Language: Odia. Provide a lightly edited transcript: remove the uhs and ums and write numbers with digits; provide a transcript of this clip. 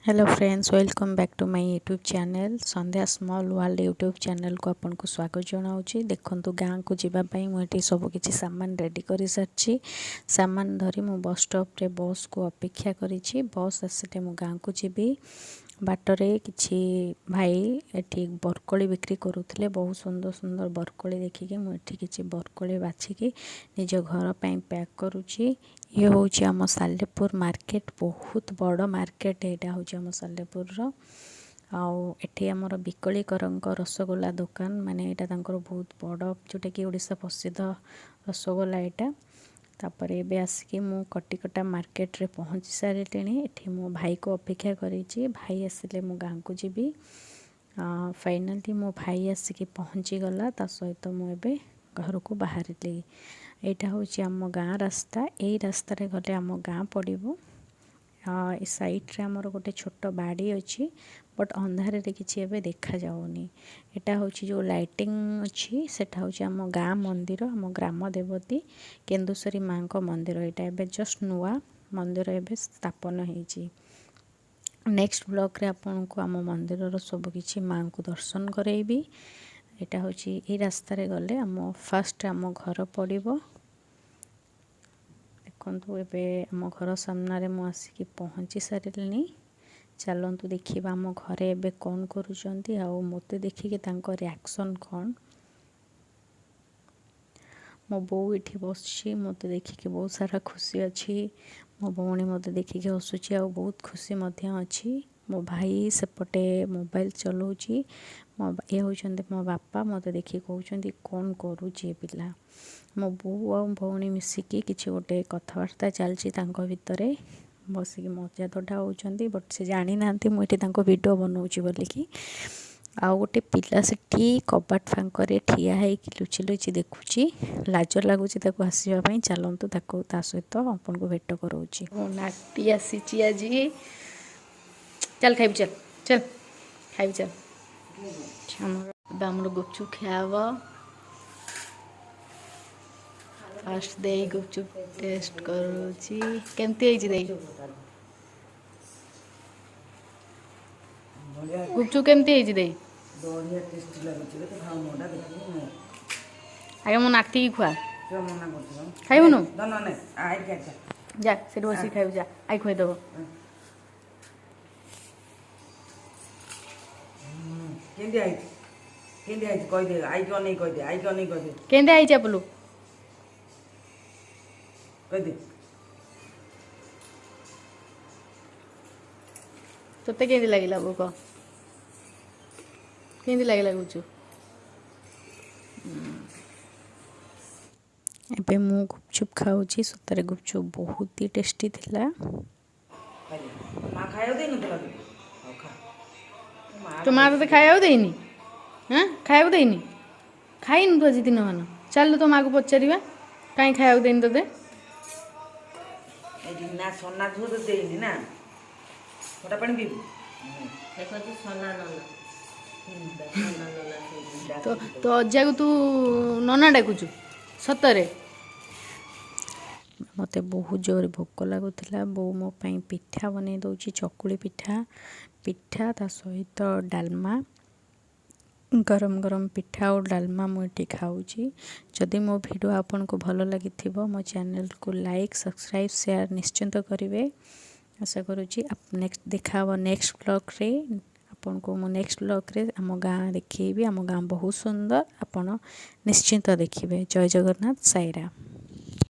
Hello friends, welcome back to my YouTube channel। Sandhya small world YouTube ଚ୍ୟାନେଲ୍କୁ ଆପଣଙ୍କୁ ସ୍ୱାଗତ ଜଣାଉଛି। ଦେଖନ୍ତୁ, ଗାଁକୁ ଯିବା ପାଇଁ ମୁଁ ଏଠି ସବୁକିଛି ସାମାନ ରେଡ଼ି କରିସାରିଛି। ସାମାନ ଧରି ମୁଁ ବସ୍ ଷ୍ଟପ୍ରେ ବସ୍କୁ ଅପେକ୍ଷା କରିଛି। ବସ୍ ଆସିଲେ ମୁଁ ଗାଁକୁ ଯିବି। ବାଟରେ କିଛି ଭାଇ ଏଠି ବରକୋଳି ବିକ୍ରି କରୁଥିଲେ। ବହୁତ ସୁନ୍ଦର ସୁନ୍ଦର ବରକୋଳି ଦେଖିକି ମୁଁ ଏଠି କିଛି ବରକୋଳି ବାଛିକି ନିଜ ଘର ପାଇଁ ପ୍ୟାକ୍ କରୁଛି। ଇଏ ହେଉଛି ଆମ ସାଲେପୁର ମାର୍କେଟ। ବହୁତ ବଡ଼ ମାର୍କେଟ ଏଇଟା ହେଉଛି ଆମ ସାଲେପୁରର। ଆଉ ଏଠି ଆମର ବିକଳିକରଙ୍କ ରସଗୋଲା ଦୋକାନ, ମାନେ ଏଇଟା ତାଙ୍କର ବହୁତ ବଡ଼, ଯେଉଁଟାକି ଓଡ଼ିଶା ପ୍ରସିଦ୍ଧ ରସଗୋଲା ଏଇଟା। ତାପରେ ଏବେ ଆସିକି ମୁଁ କଟିକଟା ମାର୍କେଟରେ ପହଞ୍ଚି ସାରିଲିଣି। ଏଠି ମୋ ଭାଇକୁ ଅପେକ୍ଷା କରିଛି। ଭାଇ ଆସିଲେ ମୁଁ ଗାଁକୁ ଯିବି। ଫାଇନାଲି ମୋ ଭାଇ ଆସିକି ପହଞ୍ଚିଗଲା। ତା ସହିତ ମୁଁ ଏବେ ଘରକୁ ବାହାରିଲି। ଏଇଟା ହେଉଛି ଆମ ଗାଁ ରାସ୍ତା। ଏଇ ରାସ୍ତାରେ ଗଲେ ଆମ ଗାଁ ପଡ଼ିବ। ଏ ସାଇଡ଼୍ରେ ଆମର ଗୋଟେ ଛୋଟ ବାଡ଼ି ଅଛି, ବଟ୍ ଅନ୍ଧାରରେ କିଛି ଏବେ ଦେଖାଯାଉନି। ଏଇଟା ହେଉଛି ଯେଉଁ ଲାଇଟିଂ ଅଛି, ସେଟା ହେଉଛି ଆମ ଗାଁ ମନ୍ଦିର, ଆମ ଗ୍ରାମ ଦେବତୀ କେନ୍ଦୁସରୀ ମାଆଙ୍କ ମନ୍ଦିର। ଏଇଟା ଏବେ ଜଷ୍ଟ ନୂଆ ମନ୍ଦିର ଏବେ ସ୍ଥାପନ ହେଇଛି। ନେକ୍ସଟ ବ୍ଲଗ୍ରେ ଆପଣଙ୍କୁ ଆମ ମନ୍ଦିରର ସବୁକିଛି, ମାଆଙ୍କୁ ଦର୍ଶନ କରେଇବି। ଏଇଟା ହେଉଛି, ଏଇ ରାସ୍ତାରେ ଗଲେ ଆମ ଫାଷ୍ଟ ଆମ ଘର ପଡ଼ିବ। ଦେଖନ୍ତୁ, ଏବେ ଆମ ଘର ସାମ୍ନାରେ ମୁଁ ଆସିକି ପହଞ୍ଚି ସାରିଲିଣି। ଚାଲନ୍ତୁ ଦେଖିବା ଆମ ଘରେ ଏବେ କ'ଣ କରୁଛନ୍ତି ଆଉ ମୋତେ ଦେଖିକି ତାଙ୍କ ରିଆକ୍ସନ୍ କ'ଣ। ମୋ ବୋଉ ଏଠି ବସିଛି, ମୋତେ ଦେଖିକି ବହୁତ ସାରା ଖୁସି ଅଛି। ମୋ ଭଉଣୀ ମୋତେ ଦେଖିକି ହସୁଛି ଆଉ ବହୁତ ଖୁସି ମଧ୍ୟ ଅଛି। ମୋ ଭାଇ ସେପଟେ ମୋବାଇଲ ଚଲାଉଛି। ମୋ ଏ ହେଉଛନ୍ତି ମୋ ବାପା। ମୋତେ ଦେଖିକି କହୁଛନ୍ତି, "କ'ଣ କରୁଛି ଏ ପିଲା?" ମୋ ବୋଉ ଆଉ ଭଉଣୀ ମିଶିକି କିଛି ଗୋଟେ କଥାବାର୍ତ୍ତା ଚାଲିଛି ତାଙ୍କ ଭିତରେ। ବସିକି ମଜା ଥଟ୍ଟା ହେଉଛନ୍ତି, ବଟ୍ ସେ ଜାଣିନାହାନ୍ତି ମୁଁ ଏଠି ତାଙ୍କ ଭିଡ଼ିଓ ବନାଉଛି ବୋଲିକି। ଆଉ ଗୋଟେ ପିଲା ସେଠି କବାଟ ଫାଙ୍କରେ ଠିଆ ହେଇକି ଲୁଚି ଲୁଚି ଦେଖୁଛି। ଲାଜ ଲାଗୁଛି ତାକୁ ଆସିବା ପାଇଁ। ଚାଲନ୍ତୁ, ତାକୁ ତା ସହିତ ଆପଣଙ୍କୁ ଭେଟ କରାଉଛି। ମୋ ନାତି ଆସିଛି ଆଜି। ଚାଲ, ଖାଇବୁ, ଚାଲ ଚାଲ, ଖାଇବୁ ଚାଲ। ଆମର ଏବେ ଆମର ଗୁପଚୁପ ଖିଆ ହବ। ଫାଷ୍ଟ ଦେଇ ଗୁପଚୁପ ଟେଷ୍ଟ କରୁଛି। କେମିତି ହେଇଛି ଦେଇ? ଗୁପଚୁପ କେମିତି ହେଇଛି ଦେଇ? ବଢ଼ିଆ ଟେଷ୍ଟି ଲାଗୁଛି। ତ ଖାଉନୁ ଓଟା ଦେଖିବୁ। ଆଗେ ମୋ ନାତିକି ଖୁଆ। କିଏ ମନା କରୁଛୁ? ଖାଇବୁନୁ? ନା ନା ନାଇଁ, ଆଇକି ଆଚ୍ଛା। ଯା, ସେଠି ବସିକି ଖାଇବୁ ଯା। I ଖୁଆଇଦେବ। କେମିତି ହେଇଛି, କେମିତି ହେଇଛି କହିଦେ। ଆଇକି ଅନେଇ କହିଦେ, ଆଇକି ଅନେଇ କହିଦେ। କେମିତି ହେଇଛି ଆପଲୁ? କହିଦେ। ତୋତେ କେମିତି ଲାଗିଲା ବୋଉ କହ? କେମିତି ଲାଗିଲା ଗୁପଚୁପ? ଏବେ ମୁଁ ଗୁପଚୁପ ଖାଉଛି। ସତରେ ଗୁପଚୁପ ବହୁତ ହି ଟେଷ୍ଟି ଥିଲା। କହିଦେ। ମା ଖାଇବାକୁ ଦେଇନଥିଲା କି? ହଉ ଖା। ମା ତୋ ମା ତୋତେ ଖାଇବାକୁ ଦେଇନି? ହଁ, ଖାଇବାକୁ ଦେଇନି? ଖାଇନୁ ତୁ ଆଜି ଦିନମାନ। ଚାଲୁ, ତୋ ମାକୁ ପଚାରିବା କାହିଁ ଖାଇବାକୁ ଦେଇନି ତୋତେ। ଏଇଠି ନା ସନା ଝୁଅ ତ ଦେଇନି ନା। ଖଟା ପାଣି ପିଇବୁ? ସନା ନନା, ସନା ନନା। ତୋ ଅଜାକୁ ତୁ ନନା ଡାକୁଛୁ ସତରେ? ମୋତେ ବହୁତ ଜୋରେ ଭୋକ ଲାଗୁଥିଲା। ବୋଉ ମୋ ପାଇଁ ପିଠା ବନେଇ ଦେଉଛି, ଚକୁଳି ପିଠା। ପିଠା ତା ସହିତ ଡାଲମା। ଗରମ ଗରମ ପିଠା ଆଉ ଡାଲମା ମୁଁ ଏଠି ଖାଉଛି। ଯଦି ମୋ ଭିଡ଼ିଓ ଆପଣଙ୍କୁ ଭଲ ଲାଗିଥିବ, ମୋ ଚ୍ୟାନେଲକୁ ଲାଇକ୍, ସବସ୍କ୍ରାଇବ୍, ସେୟାର ନିଶ୍ଚିନ୍ତ କରିବେ। ଆଶା କରୁଛି ନେକ୍ସଟ ଦେଖା ହେବ ନେକ୍ସଟ ବ୍ଲଗ୍ରେ। ଆପଣଙ୍କୁ ମୁଁ ନେକ୍ସଟ ବ୍ଲଗ୍ରେ ଆମ ଗାଁ ଦେଖେଇବି। ଆମ ଗାଁ ବହୁତ ସୁନ୍ଦର, ଆପଣ ନିଶ୍ଚିନ୍ତ ଦେଖିବେ। ଜୟ ଜଗନ୍ନାଥ, ସାଇରାମ।